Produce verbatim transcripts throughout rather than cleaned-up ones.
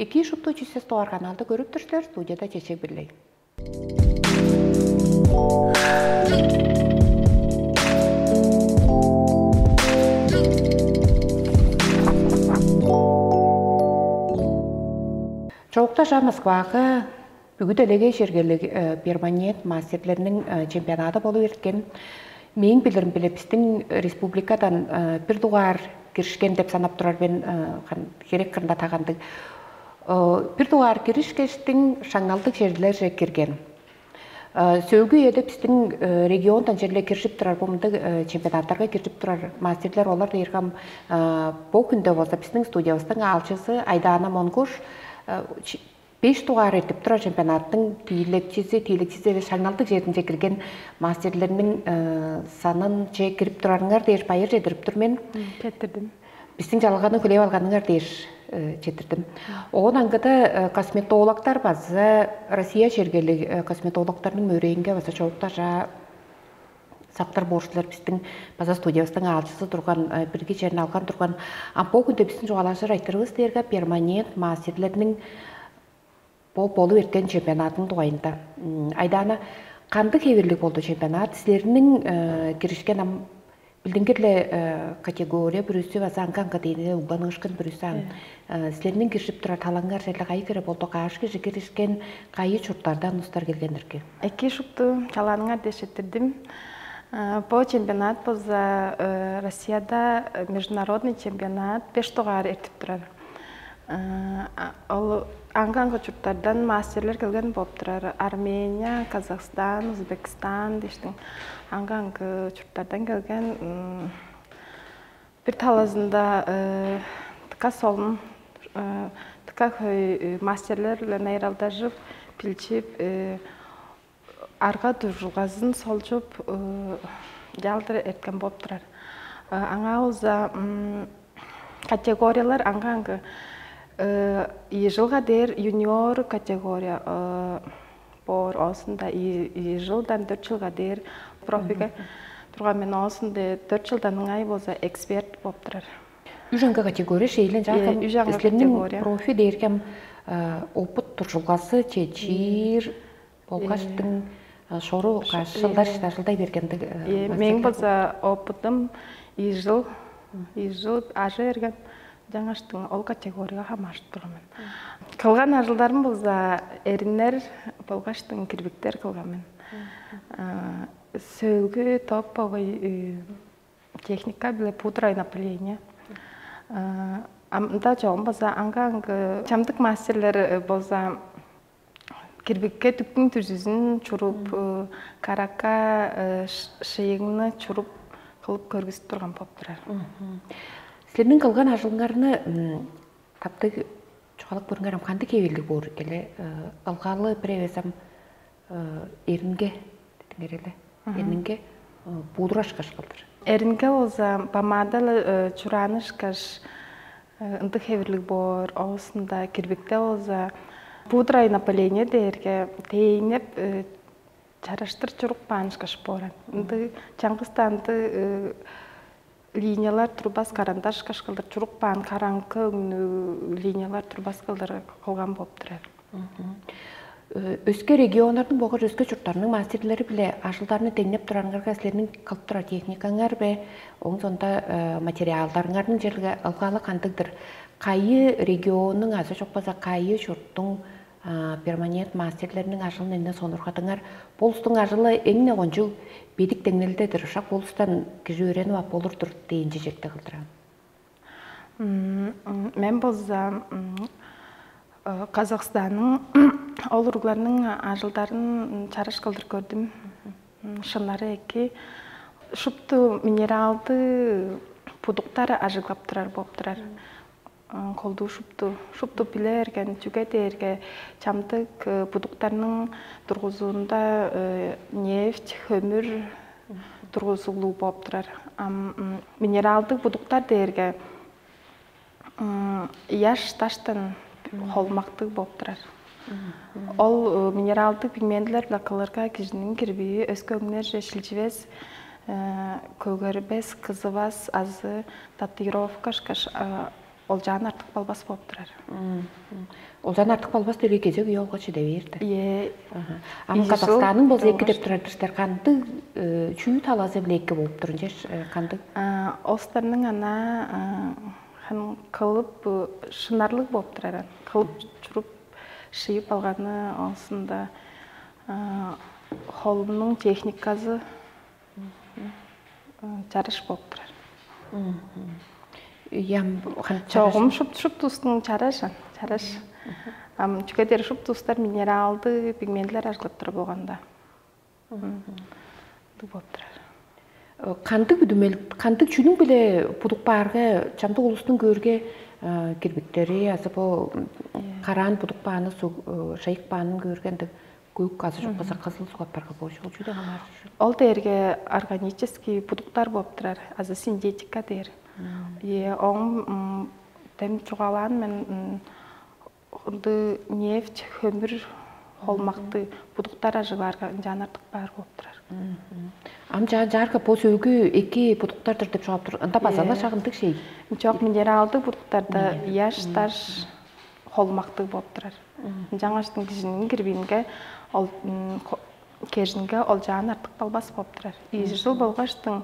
Эки шупту чүсес дугаар каналды көрүп тур силер, студияда Чечек Бирлей. Чоокта Москвага бүгү делегей чергелиг перманент мастердерниң чемпионады болуп эрткен. Мээң билирим биле бистиң республикадан бир дугаар киришкен деп санап турар мен, херек кырында тагандыг. Бир дугаар киришкештиң шаңналдыг черлерже кирген. Сөөлгү үеде бистиң региондан черле киржип турар, бу мындыг чемпионаттарга киржип турар мастерлер, олар дээргем бо күндө болза бистиң студиябыстың аалчызы Айдаана Монгуш беш дугаар эртип турар чемпионаттың тиилекчизи, тиилекчизи эвес, шаңналдыг черинче кирген мастерлерниң санынче кирип турарыңар дээш байыр чедирип тур мен. Четтирдим. Бистиң чалганы хүлээп алганыңар дээш четтирдим. Оон аңгыда косметологтар база Россия чергелиг косметологтарның мөрейинге база чоруктажа сактар боор силер, бистиң база студиябыстың аалчызы турган, бирги черин алган турган. А бо күндө бистиң чугаалажыр айтырывыс дээрге перманент мастерлерниң бо болуп эрткен чемпионатын дугайында. Айдаана, кандыг хевирлиг болду чемпионат? Силерниң киришкен ам билдингир-ле категория бүрүзү база аңгы-аңгы дээни угланыышкын бүрүзү ан. Силерниң киржип турар талаңар черле кайы хире болду? Каш кижи киришкен, кайы чурттардан устар келгендирги? Эки шупту чалааныңар дээш четтирдим. Бо чемпионат болза Россияда международный чемпионат беш дугаар эртип турар. Ол аңгы-аңгы чурттардан мастерлер келген болуп турар. Армения, Казахстан, Узбекистан дээштиң аңгы-аңгы чурттардан келген. Бир талазында тыка солун, тыка хөй мастерлер-биле найыралдажып, билчип, арга-дуржулгазын солчуп, чалдыр эрткен болуп турар. Аңаа болза категориялар аңгы-аңгы. Ийи чылга дээр юниор категория боор, оозунда ийи чылдан дөрт чылга дээр профиге турган мен, оозунда дөрт чылдан ыңай болза эксперт болуп турар. Үш аңгы категория шейлен жакам. Үш аңгы категория. Профи дээргем опыт туржулгасы че чиир болгаштың шору каш жылдар шыдажылдай бергендиг. Мээң болза опытым ийи чыл, ийи чыл ажы берген, жаңаштың ол категорияга хамаарышып турган мен. Кылган ажылдарым болза эриннер болгаштың кирбиктер кылган мен. Сөөлгү топ болгай техника биле пудра и напыление. Амда чогум база аңгы-аңгы чамдык мастерлер болза кирбикке дүктүң дүрзүзүн чуруп, каракка шыйыгны чуруп кылып көргүзүп турган болуп турар. Силерниң кылган ажылыңарны таптыг чугаалап көрүңерем, кандыг хевирлиг боор эле ылгалы бир эвес ам эринге дедиңер эле. Эринге пудра ышкаш кылдыр. Эринге болза помада-ла чурааны ышкаш ындыг хевирлиг боор, оозунда кирбикте болза пудра и напыление дээрге тейнеп чараштыр чурук баан ышкаш боор. Ынды чаңгыс даанды линиялар турбас, карандаш кашкалдар чурук баан караңкы өңнү линиялар турбас кылдыр кылган болуп турар. Өске регионнардын болгаш өске чурттарның мастерлери биле ажылдарны деңнеп турарыңарга силерниң кылып турар техникаңар бе, оң сонда материалдарыңардын жерге ылгалы кандыгдыр? Кайы регионнуң азы чок болза кайы чурттуң перманент мастерлерниң ажылын эмне сонургадыңар? Бо улустуң ажылы эң-не кончуг бедик деңнелдедир, ышак бо улустан кижи өөренип ап болур-дур дээн чижекте кылдырам. Мен болза Казахстанның ол уругларның ажылдарын чараш кылдыр көрдүм. Шыннары эки, шупту минералды будуктар ажыглап турар болуп турар. Колдуу шупту шупту биле берген, чүге дээрге чамдык будуктарның тургузуунда нефть, хөмүр тургузуглуу болуп турар. Ам минералдык будуктар дээрге ыяш даштан холмактыг болуп турар. Ол минералдык пигментлер-биле кылырга кижиниң кирбии өскөңнерже шилчивес, көгербес, кызывас азы татуировка ышкаш олчаан артык балбас болуп турар. Олчаан артык балбас дээрге кезек үе болгачы деп ийирди. Е, Ам Казакстанның болза эки деп турар-дыр силер. Кандыг чүү талазы биле эки болуп турун чеш кандыг? Остарның ана хан кылып шынарлыг болуп турар. Кылып чуруп шыйып алганы олсунда холунуң техниказы чараш болуп турар. Ям Чогум шупту-шупту устун чараш, чараш. Ам чүге дээр шупту устар минералдыг пигментлер ажыглап турар болганда. Ындыг болуп турар. Кандыг бүдүмел, кандыг чүнүң биле будук баарга чамдык улустуң көөрге кирбиктери азы бо караан будук бааны, шайык баанын көөрге ындыг көк азы чок база кызыл суг апарга болчу ол чүдө хамааржыр. Ол дээрге органический будуктар болуп турар, азы синтетика дээр. Е, оң тем чугаалаан мен ынды нефть, хөмүр, холмакты будуктар ажыглаарга ынчаан артык баар болуп турар. Ам жаа жаарга бо сөөгү эки будуктардыр деп жоп тур. Ында база ла шагындык шей. Чок, минералдык будуктарда яш таш холмактыг болуп турар. Жаңаштың кижиниң кирбиинге ол кежинге олчаан артык балбас болуп турар. Ийи жыл болгаштың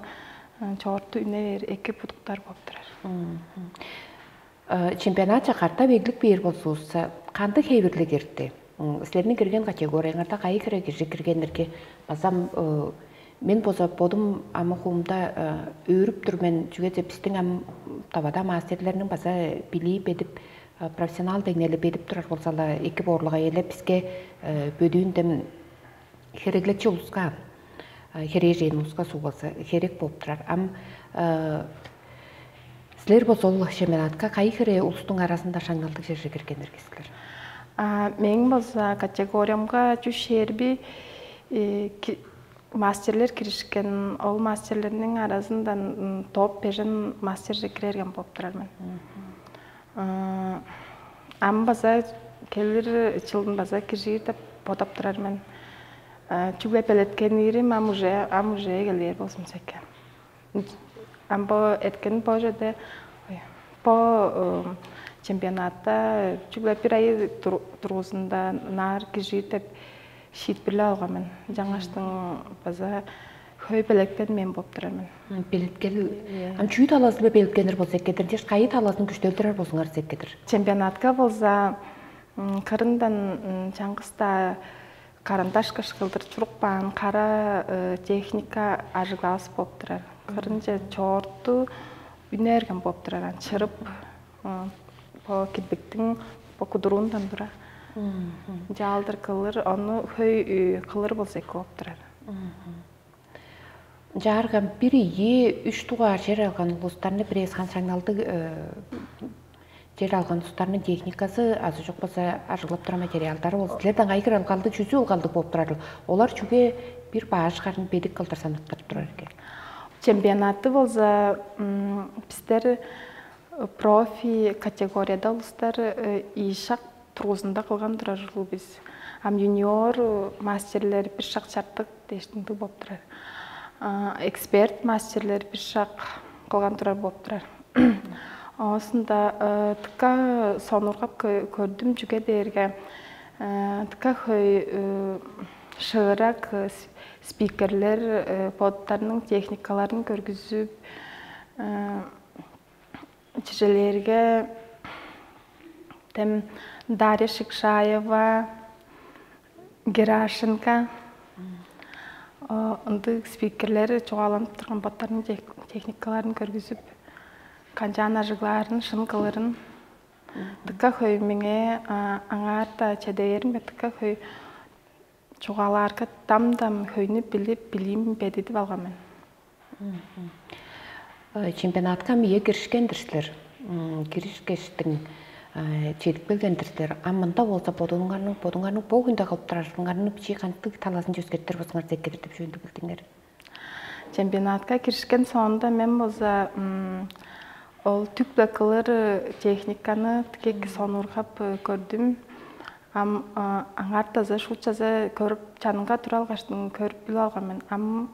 чоорту үне бээр эки будуктар болуп турар. Чемпионатча картап эглип бээр болзувусса, кандыг хевирлиг эрти? Силерниң кирген категорияңарда кайы хире кижи киргеннерге базам мен боза бодум амы хуумда өөрүп тур мен, чүге деп бистиң ам тавада мастерлерниң база билии бедип профессионал деңнели бедип турар болзала эки боорлуга эле биске бөдүүн дем хереглекчи улуска, херээжен улуска суг болза херек болуп турар. Ам силер болза ол чемпионатка кайы хире улустуң аразында шаңналдыг черже киргеннер кисилер? Мээң болза категориямга чүс шерби мастерлер киришкен, ол мастерлерниң аразындан топ бежен мастерже кирерген болуп турар мен. Ам база келир чылдын база киржир деп бодап турар мен. Чүгле белеткенирим ам уже ам уже келээр болзун секе. Ам бо эткен бо жерде бо чемпионатта чүгле бир ай тургузунда наар киржир деп шиитпирлеп алган мен. Жаңаштың база хөй белеткени мен болуп турар мен. Белеткел. Ам чүү талазы белеткенир болза эккедир, деш кайы талазын күчтөлдүрөр болзуңар эккедир. Чемпионатка болза кырындан чаңгыста карандаш кыш кылдыр чурук баан кара техника ажыглаабыс болуп турар. Кырынче чоорту үнээрген болуп турар ан чырып бо кирбиктиң бо кудуруундан тура. Жаалдыр кылыр, ону хөй кылыр болза эки болуп турар. Жаарган бир ийи үч дугаар жер алган улустарны бирээс хан шаңналдыг жер алган улустарның техникасы азы жок болза ажыглап турар материалдары болза силерден кайгыр алгалдыг, чүзү алгалдыг болуп турарыл. Олар чүге бир бааш харын бедик кылдыр санаттырып турар экен. Чемпионаты болза бистер профи категорияда улустар ийи шак тургузунда кылган турар ужурлуг бис. Ам юниор мастерлер бир шак чартык дээштиндиг болуп турар. Эксперт мастерлер бир шак кылган турар болуп турар. Оосунда тыка сонургап көрдүм, чүге дээрге тыка хөй шыырак спикерлер боттарының техникаларын көргүзүп, чижелээрге тем Дарья Шикшаева, Герашенко ындыг спикерлер чугааланып турган боттарының техникаларын көргүзүп, канчаан ажыглаарын, шын кылырын дыка хөй меңээ аңаар-даа чеде бээрим бе, дыка хөй чугаалаарга дам-дам хөйнү билип, билиим бедидип алган мен. Чемпионатка мие киришкен-дир силер. Киришкештиң чедип келген-дир силер. А мында болза бодуңарның бодуңарның бо хүнде кылып турарыңарның бичии кантыг талазын чөскерттер болсуңар зеккедир деп чүвүндү билдиңер. Чемпионатка киришкен соонда мен болза ол түк-биле кылыр техниканы тикек сонургап көрдүм. Ам аңаартаза шуучаза көрүп чанынга тура алгаштың көрүп билип алган мен. Ам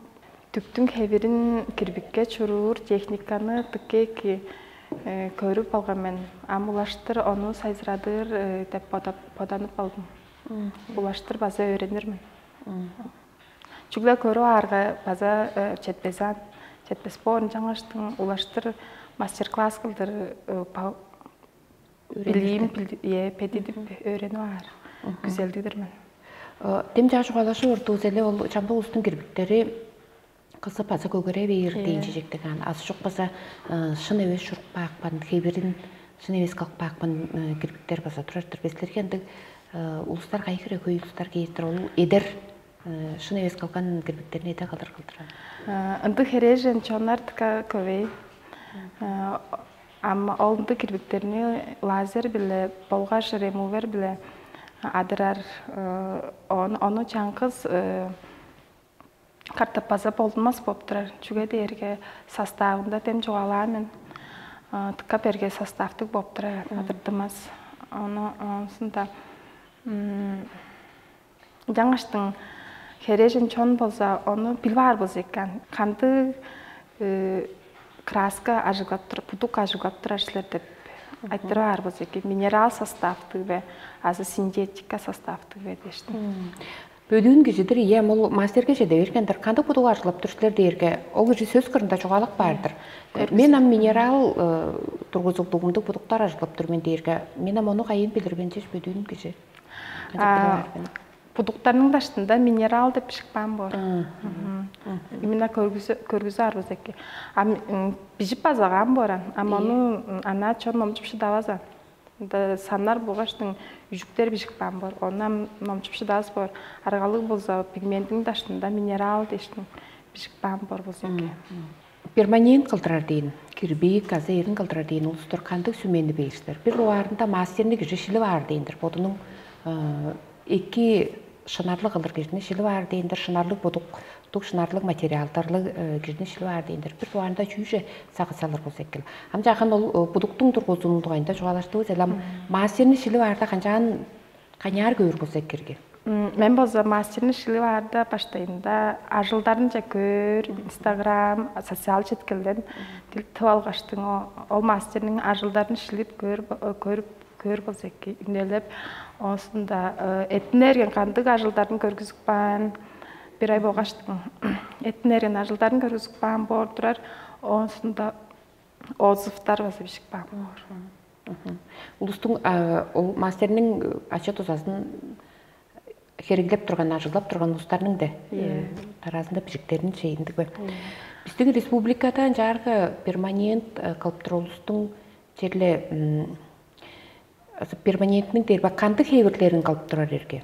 түктүң хевирин кирбикке чуруур техниканы тикек Э, көрүп алган мен. Ам улаштыр ону сайзырадыр, э, деп бодап, боданып алдым. Улаштыр база өөренир мен. Чүгле көрүп аарга база, э, четпес аан, четпес боор, ынчангаштың улаштыр мастер-класс кылдыр, э, ба- билиим, билди- э, бедидип өөренип аар күзелдиг-дир мен. Э, Дем чаа чугаалажып ордувус эле, ол чамдык улустуң кирбиктери кызып база көгерей бээр дээн чижектиг аан. Азы чок база, э, шын эвес чуруп каапкан, хевирин шын эвес кылып каапкан, э, кирбиктер база турар-дыр. Бистерге ындыг, э, улустар кайы хире хөй улустар кээр-дир, ол эдер, э, шын эвес кылган кирбиктерин эде кылдыр кылдырар. Э, ындыг херээжен чоннар дыка көвей. Э, Ам ол ындыг кирбиктерни лазер-биле болгаш ремувер-биле адырар. Э, он- ону чаңгыс, э, катап база болдунмас болуп турар. Чүге дээрге составында, дем чугаалаан мен, э, дыка берге составтыг болуп турар, адыртынмас. Ону, оонсунда, м, ынчангаштың херээжен чон болза, ону билип аар болза экен. Кандыг, э, краска ажыглап тур, будук ажыглап турар силер деп айтырып аар болза экен. Минерал составтыг бе, азы синтетика составтыг бе дээштиң. Бөдүүн кижи-дир, ийе, ам ол мастерге чеде бергендир. Кандыг будук ажыглап тур силер дээрге, ол кижи сөс кырында чугаалап баар-дыр. Мен ам минерал, э, тургузуглугумдуг будуктар ажыглап тур мен дээрге, мен ам ону кайыын билир мен чеш, бөдүүн кижи. Кандыг билип аар мен? Будуктарның даштында минерал деп бижип каан боор. Именно көргүзү көргүзү арбыз эки. Ам м, бижип базагаан боор ан. Ам ону м, ана чон номчуп шыдаваза. Ында саннар болгаштың үжүктер бижип каан боор. Ону ам номчуп шыдавас боор. Аргалыг болза пигменттиң даштында минерал дештиң бижип каан боор болза эки. Перманент кылдырар дээн, кирбик азы эрин кылдырар дээн улустар кандыг сүмени бээр силер? Бир дугаарында мастерни кижи шилип аар дээн-дир. Бодунуң, э, эки шынарлыг кылдыр кижини шилип аар дээн-дир, шынарлыг будук, будук шынарлыг материалдарлыг, э, кижини шилип аар дээн-дир. Бир дугаарында чүүже сагыш салыр болза экил. Ам чаахан ол, э, будуктуң тургузуунуң дугайында чугаалаштывыс эле. Ам мастерни шилип аарда канчаан, канчаар көөр болза экирги? М, Мен болза мастерни шилип аарда баштайында ажылдарынча көөр, Instagram, социал четкелден тил тып алгаштың о- ол мастерниң ажылдарын шилип көөр бо- көрүп көөр болза эки үнелеп, оосунда эттин эрген кандыг ажылдарын көргүзүп каан, бир ай болгаштың эттин эрген ажылдарын көргүзүп каан боор турар, оосунда отзывтар база бижип каан боор. Улустуң, а, ол мастерниң ача дузазын хереглеп турган, ажыглап турган улустарның да, э, таразында бижиктерин чейиндиг бе? Биздин республикада ынчаарга перманент, э, кылып турар улустуң черле, м, азы перманентниң дээр ба, кандыг хевирлерин кылып турар эрге?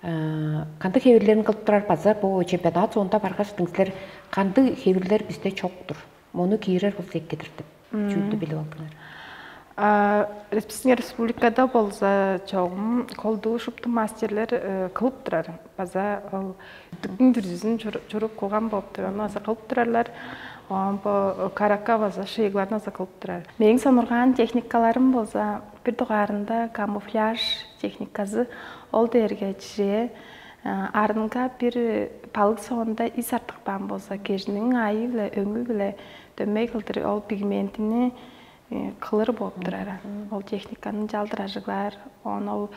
Э, Кандыг хевирлерин кылып турар база бу чемпионат соонда баргаш силер кандыг хевирлер бисте чоктур? Мону киирер болза эккедир деп чүүлдү билип алдыңар. А, рес- Биздин республикада болза чогум колдуу шупту мастерлер э, кылып турар. База ол дүктүң дүрзүзүн чур- чуруп кылган болуп турар. Ону база кылып турарлар. Оон бо каракка база шыйыгларын база кылып турар. Мээң сонургаан техникаларым болза бир дугаарында камуфляж техниказы, ол дээрге чижээ, а, арынга бир балык соонда ис артык баан болза, кежиниң айы-биле, өңү-биле дөмей кылдыр ол пигментини э, кылыр болуп турар. Ол техниканы чалдыр ажыглаар, оон ол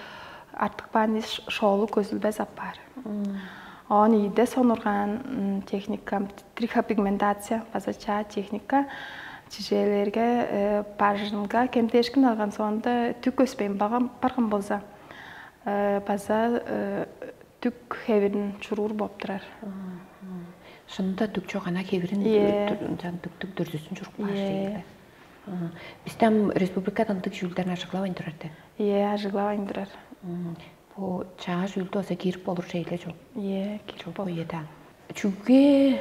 артык баан ис шоолу көзүлбес апаар. Оон ийде сонургаан м, техника трихопигментация база чаа техника чижээлерге э, бажынга кемдээшкин алган соонда түк өспейн багам барган болза э, база э, түк хевирин чуруур болуп турар. Шынында дүк чок ана хевирин Ийе. Дүр- ынчан дүктүк дүрзүсүн чуруп каар Ийе. Шейле. Бистем республикада ындыг чүүлдерин ажыглавайн турар де. Ийе, ажыглавайн турар. Бу чаа чүүлдү оса кирип болур шейле чок. Ийе, кирип Чок болур. Уеда. Чүге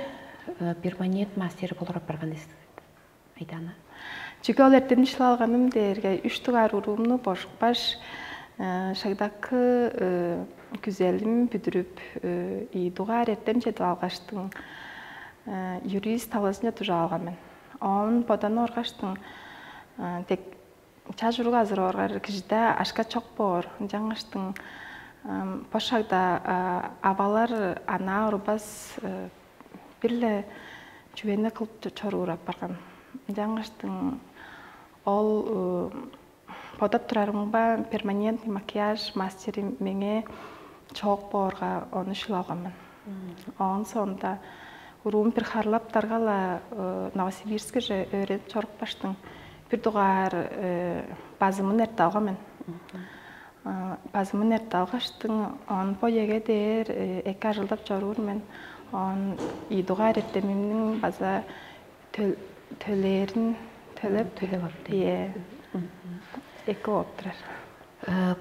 э, перманент мастери болур апарган эсиз? Айдана. Чүге ол эртемчилеп алганым дээрге үч дугаар уруумну божупкаш, э, шагдакы э, күзелим бүдүрүп, э, ийи дугаар эртем чедип алгаштың э, юрист талазынча дужаалган мен. Оон боданып оргаштың э, тек чаш уруг азыр оргар кижиде ашка чок боор. Ынчангаштың ам, бо шагда а, авалар анаа урбас э, бир-ле чүвени кылып чо- чоруур апарган. Ынчангаштың Ол бодап турарымга, перманентный макияж мастери меңээ чоок боорга, ону шилип алган мен. Оон соонда уруум бир харлаптарга-ла Новосибирскиже өөренип чорупкаштың, бир дугаар базымын эртип алган мен. Базымын эртип алгаштың, оон бо эге дээр эки ажылдап чоруур мен. Оон ийи дугаар эртемимниң база төлээрин төлеп төлеп алды. Ие, эки болуп турар.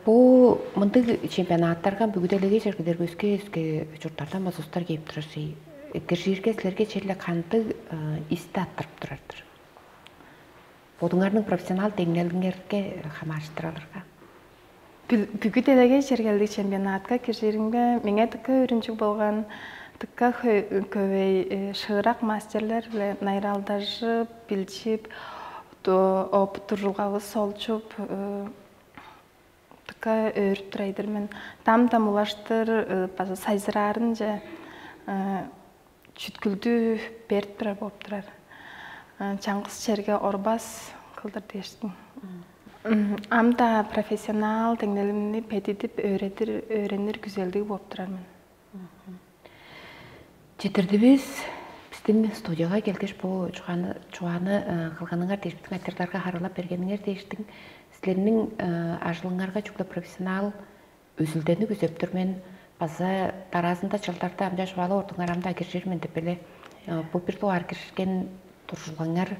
Бу мындыг чемпионаттарга бүгү делегей чергелерге өске өске чурттардан база устар кээп турар. Киржирге силерге черле кандыг исти аттырып турар-дыр? Бодуңарның профессионал деңнелиңерге хамаарыштыралырга. Бүгү делегей чергелдик чемпионатка киржиримге меңээ дыка өөрүнчүг болган, дыка көвей шыырак мастерлер-биле найыралдажып, билчип, опыт дуржулгавыс солчуп, дыка өөрүп турайдыр мен. Дам-дам улаштыр база сайзыраарын же чүткүлдү берип турар болуп турар. Чаңгыс черге орбас кылдыр дээштиң. Ам-даа профессионал деңнелимни бедидип өөредир, өөренир күзелдиг болуп турар мен. Четтирдивис биздин студияга келгеш, бу чугааны чугааны кылганыңар дээш, биздин актерларга харыылап бергениңер дээштиң. Силерниң ажылыңарга чүгле профессионал үзүлдени күзеп тур мен. База дараазында чылдарда амча шывалы ордуңар амда киржир мен деп беле. Бу бир дугаар киришкен туржулгаңар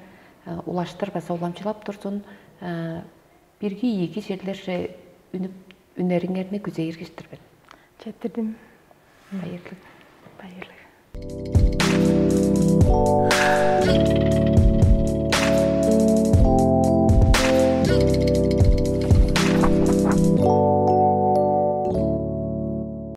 улаштыр база уламчылап турзун. Бирги ийиги черлерже үнүп үнериңерни күзээр киштир мен. Четтирдим. Байырлыг. Байырлыг.